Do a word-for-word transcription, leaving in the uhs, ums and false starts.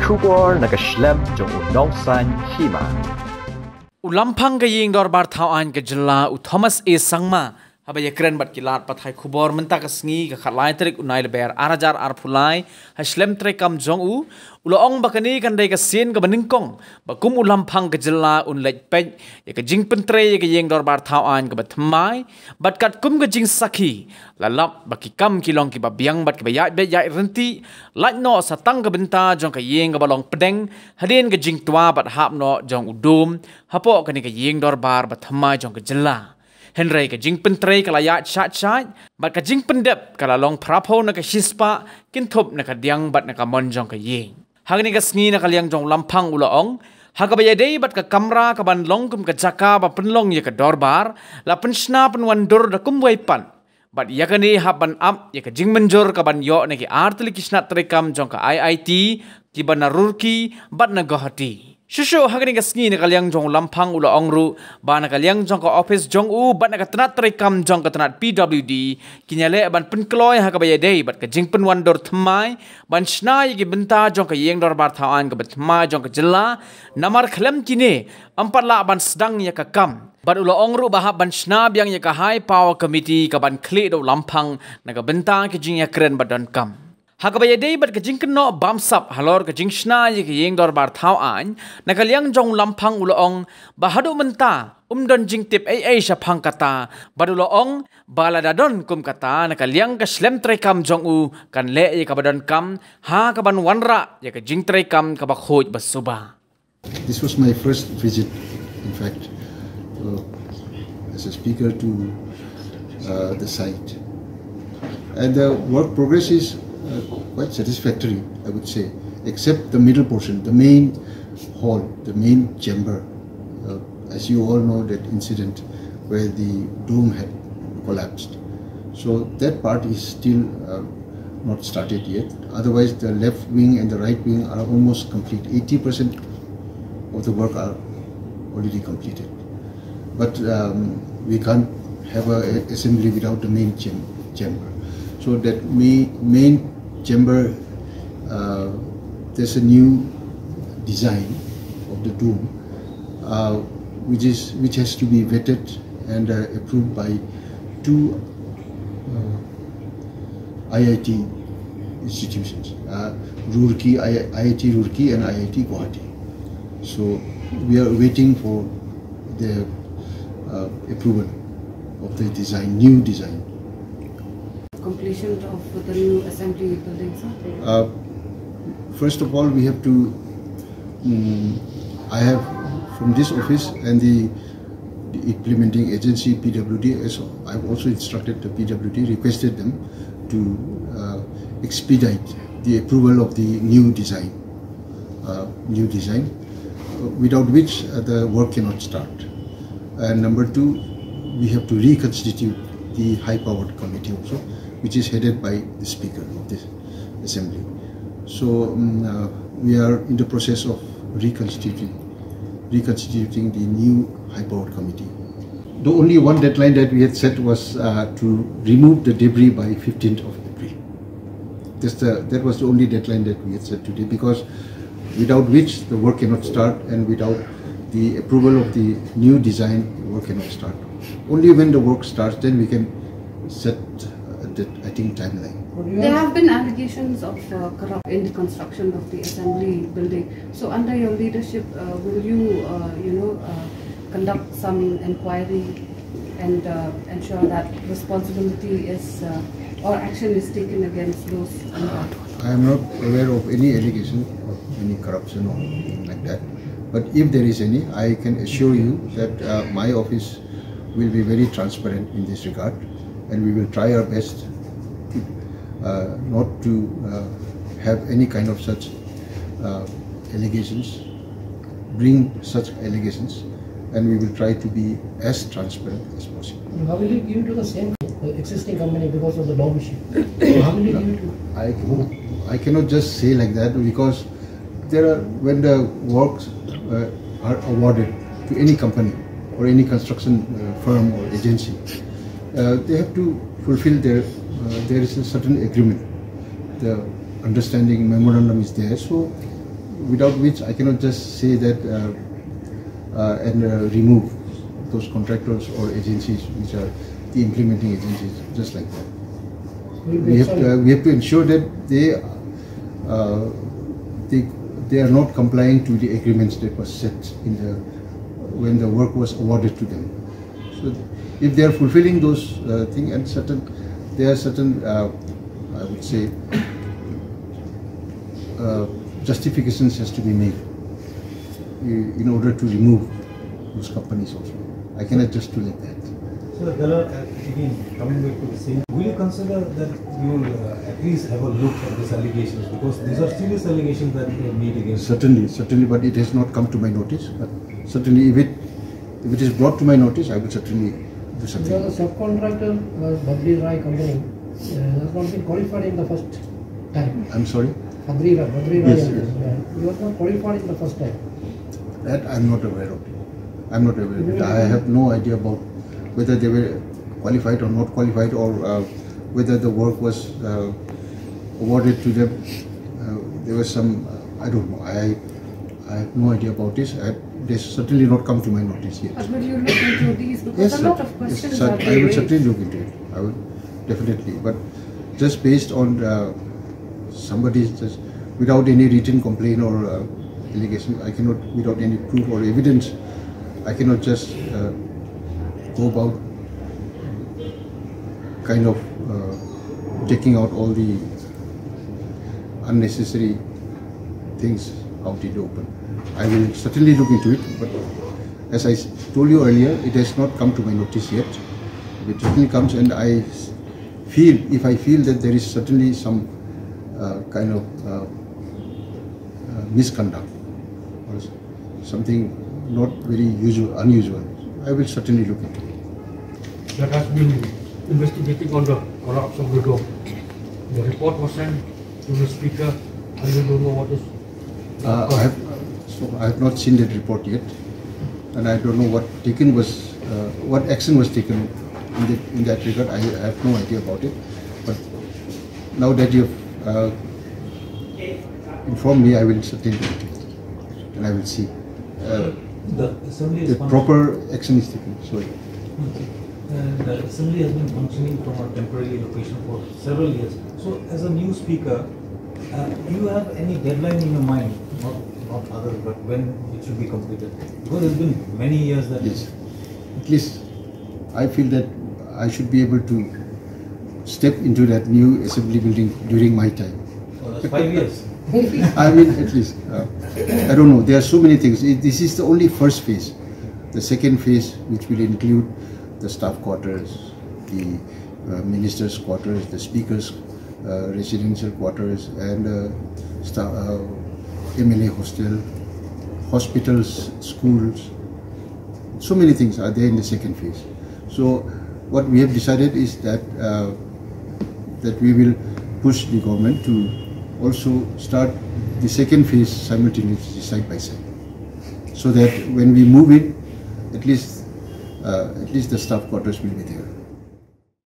Khubor na ka shlem jong u Nongsaiñ Hima. U Lamphang ka Ïing Dorbar Thaw Aiñ ka Jylla, u Thomas A Sangma, haba ïakren bad ki lad pathai khubor mynta ka sngi ka khatlai tarik u Nailaber arhajar arphew lai, ha shlem treikam jong u, u la ong ba kane kan dei ka sien kaba nyngkong ba kum u Lamphang ka Jylla un leit peit ïa ka jingpyntrei ïa ka Ïing Dorbar Thaw Aiñ kaba thymmai, bad katkum ka jingsakhi, la lap ba ki kam ki long kiba biang bad kiba ïaid beit ïaid ryntih, lait noh sa tang ka bynta jong ka ïing kaba long pdeng, hadien ka jingtwa bad hap noh jong u Dome hapoh kane ka Ïing Dorbar ba thymmai jong ka Jylla. Hynrei ka jingpyntrei ka la ïaid shait shait, bad ka jingpyndep ka la long phraphew na ka shispah, kynthup na ka diang bad na ka mon jong ka ïing. Ha kane ka sngi na ka liang jong u Lamphang u la ong, ha kaba ïadei bad ka kamra kaban long kum ka jaka ba pynlong ïa ka dorbar, la pynshna pynwandur da kumwei pat. Bad ïa kane hap ban ap ïa ka jingmynjur kaban ïoh na ki artylli ki shnat treikam jong ka I I T, kiba na Roorkee bad na Guwahati. Shuh shuh ha kane ka sngi na ka liang jong u Lamphang u la ong ruh ba na ka liang jong ka ophis jong u bad na ka tnat treikam jong ka tnat P W D, kin ïaleh ban pynkloi ha kaba ïadei bad ka jingpynwandur thymmai ban shna ïa ki bynta jong ka Ïing Dorbar Thaw Aiñ kaba thymmai jong ka Jylla, namar khlem kine ym pat lah ban sdang ïa ka kam. Bad u la ong ruh ba hap ban shna biang ïa ka High Power Committee kaban khlieh da u Lamphang na ka bynta ki jingïakren ba donkam. Ha kaba ïadei bad ka jingkynnoh bamsap halor ka jingshna ïa ka Ïing Dorbar Thaw Aiñ, na ka liang jong u Lamphang u la ong ba haduh mynta um don jingtip ei ei shaphang kata, bad u la ong ba lada don kum kata na ka liang ka shlem treikam jong u kan leh ïa kaba donkam ha kaban wanrah ïa ka jingtreikam kaba khuid ba suba. This was my first visit, in fact, uh, as a speaker to uh, the site. And the work progress is uh, quite satisfactory, I would say, except the middle portion, the main hall, the main chamber. Uh, as you all know, that incident where the dome had collapsed. So that part is still uh, not started yet. Otherwise, the left wing and the right wing are almost complete. Eighty percent of the work are already completed. But um, we can't have a assembly without the main cham- chamber. So that main, main chamber, uh, there's a new design of the dome, uh, which is which has to be vetted and uh, approved by two uh, I I T institutions, uh, Roorkee, I- IIT Roorkee and I I T Guwahati. So we are waiting for the uh, approval of the design, new design. Completion of the new assembly building, sir? Uh, first of all, we have to, mm, I have from this office and the, the implementing agency P W D, as I've also instructed the P W D, requested them to uh, expedite the approval of the new design, uh, new design, uh, without which uh, the work cannot start. And number two, we have to reconstitute the high-powered committee also, which is headed by the Speaker of this Assembly. So um, uh, we are in the process of reconstituting, reconstituting the new high-powered committee. The only one deadline that we had set was uh, to remove the debris by fifteenth of April. That's the, that was the only deadline that we had set today, because without which the work cannot start, and without the approval of the new design, the work cannot start. Only when the work starts, then we can set uh, the, I think, timeline. There have been allegations of uh, corrupt in the construction of the assembly building. So, under your leadership, uh, will you, uh, you know, uh, conduct some inquiry and uh, ensure that responsibility is uh, or action is taken against those involved? I am not aware of any allegation of any corruption or anything like that. But if there is any, I can assure you that uh, my office will be very transparent in this regard, and we will try our best uh, not to uh, have any kind of such uh, allegations, bring such allegations, and we will try to be as transparent as possible. How will you give to the same uh, existing company because of the dome issue? So how will you give to? I, I cannot just say like that, because there are, when the works uh, are awarded to any company or any construction uh, firm or agency, uh, they have to fulfill their, uh, there is a certain agreement. The understanding memorandum is there. So without which I cannot just say that uh, uh, and uh, remove those contractors or agencies which are the implementing agencies just like that. We have to, uh, we have to ensure that they uh, they they are not complying to the agreements that were set in the when the work was awarded to them. So if they are fulfilling those uh, things and certain there are certain uh, I would say uh, justifications has to be made in order to remove those companies also. I cannot just do like that. So there are, uh, again, coming back to the same, will you consider that you will uh, at least have a look at these allegations? Because these are serious allegations that were made against. Certainly, certainly, but it has not come to my notice. But certainly, if it if it is brought to my notice, I will certainly do something. The subcontractor was Badri Rai Company. Uh, has not been qualified in the first time. I'm sorry. Badri Rai, Badri Rai. Yes, yes. Uh, he was not qualified in the first time. That I'm not aware of. I'm not aware of it. I have no idea about whether they were qualified or not qualified or uh, whether the work was uh, awarded to them. Uh, there was some, uh, I don't know. I, I have no idea about this. I, they certainly not come to my notice yet. But will you look into these? Because yes, a lot of questions yes, are I will certainly look into it. I will definitely. But just based on uh, somebody's just without any written complaint or uh, allegation, I cannot, without any proof or evidence, I cannot just uh, go about kind of uh, taking out all the unnecessary things out in the open. I will certainly look into it, but as I told you earlier, it has not come to my notice yet. It certainly comes, and I feel, if I feel that there is certainly some uh, kind of uh, uh, misconduct or something not very usual, unusual, I will certainly look into it. That has been investigating on the collapse of the dome. The report was sent to the speaker, and we don't know what is. Uh, I have, so I have not seen that report yet, and I don't know what taken was, uh, what action was taken in, the, in that regard. I have no idea about it. But now that you have uh, informed me, I will certainly do it, and I will see. Uh, the assembly the proper action is taken. Sorry. And the assembly has been functioning from a temporary location for several years. So, as a new speaker, uh, do you have any deadline in your mind? Not, not others, but when it should be completed? Because it's been many years that. Yes. At least I feel that I should be able to step into that new assembly building during my time. Oh, that's five years. I mean, at least. Uh, I don't know. There are so many things. It, this is the only first phase. The second phase, which will include the staff quarters, the uh, ministers' quarters, the speakers' uh, residential quarters, and uh, staff, uh, M L A hostel, hospitals, schools. So many things are there in the second phase. So what we have decided is that uh, that we will push the government to also start the second phase simultaneously, side by side, so that when we move in, at least uh, at least the staff quarters will be there.